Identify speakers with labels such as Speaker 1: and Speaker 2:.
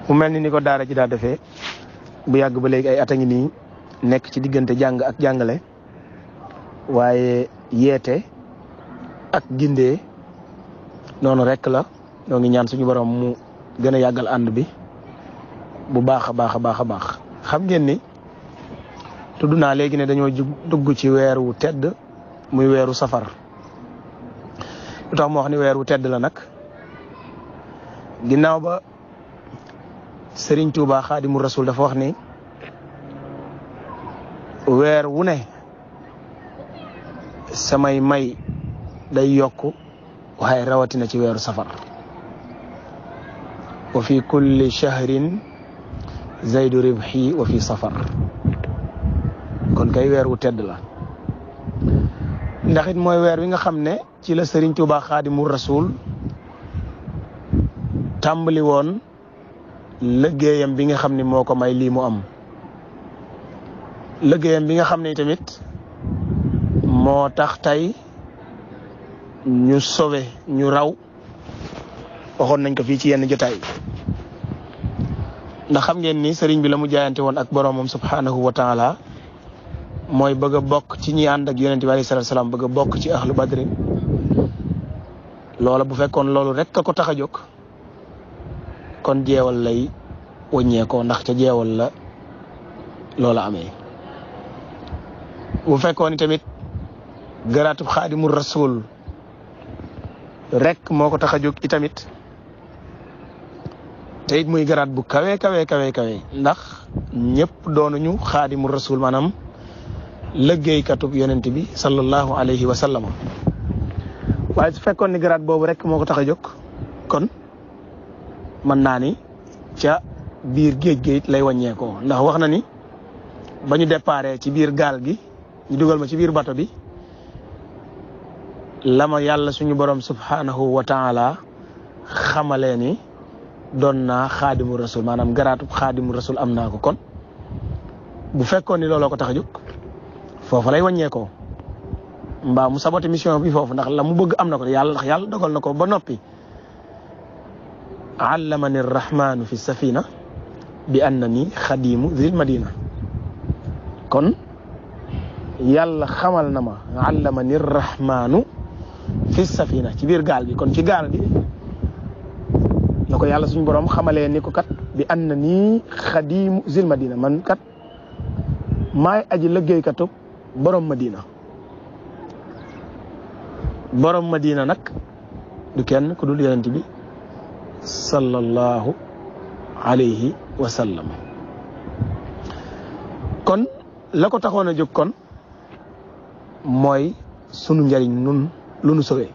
Speaker 1: mu mel ni ko daara ji daa defee bu yàgg ba léegi ay at a ngi nii nekk ci diggante jàng ak jàngale waaye yeete ak gindee noonu rek la ñoo ngi ñaan suñu borom mu gën a yàggal ànd bi bu baax a baax a baax a baax. xam ngeen ni tudd naa léegi ne dañoo dugg ci weer wu tedd muy weeru safar lu tax moo wax ni weer wu tedd la nag ginnaaw ba Serigne Touba Xaadimu Rasul dafa wax ni weer wu ne samay may day yokku waaye rawatina ci weeru safar wa fi kulli shahrin zaydu ribhi wa fi safar kon kay weer wu tedd la ndax it mooy weer wi nga xam ne ci la Serigne Touba Xaadimu Rasul tàmbali woon liggéeyam bi nga xam ne moo ko may lii mu am liggéeyam bi nga xam ne tamit moo tax tey ñu sowe ñu raw waxoon nañ ko fii ci yenn jotaay ndax xam ngeen ni sëriñ bi la mu jaayante woon ak boromam subhanahu wa taala mooy bëgg a bokk ci ñi ànd ak yonent bi alayhi salaatu salaam bëgg a bokk ci ahlu badrin loola bu fekkoon loolu rek ka ko tax a jóg kon jeewal lay wàññeekoo ndax ca jeewal la loola amee bu fekkoon tamit garaatub Xaadimu Rasul rek moo ko tax a jóg itamit te it muy garaat bu kawe ndax ñëpp doonuñu Xaadimu Rasul maanaam liggéeykatub yonent bi sallallahu alayhi wa sallam waaye su fekkoon ni garaat boobu rek moo ko tax a jóg kon mën naa ni ca biir géej lay wàññeekoo ndax wax na ni ba ñu déparé ci biir gaal gi ñu dugal ma ci biir bato bi lama yàlla suñu borom subhanahu wa taala xamalee ni doon naa Xaadimu Rasul maanaam garaatub Xaadimu Rasul am naa ko kon bu fekkoon ni looloo ko tax a jóg foofu lay wàññeekoo mbaa mu saboté mission bi foofu ndax la mu bëgg am na ko yàlla ndax yàlla dogal na ko ba noppi allamani rahmanu fi safina bi annani xadimu zil madina kon yàlla xamal na ma allamani rahmanu fi safina ci biir gaal bi kon ci gaal bi na ko yàlla suñu borom xamalee ni ko kat bi annani xadimu zil madina man kat maay aji liggéeykatu borom madina nag du kenn ku dul yonent bi sallallahu alayhi wa sallam kon la ko taxoon a jóg kon mooy sunu njariñ nun lu nu sowee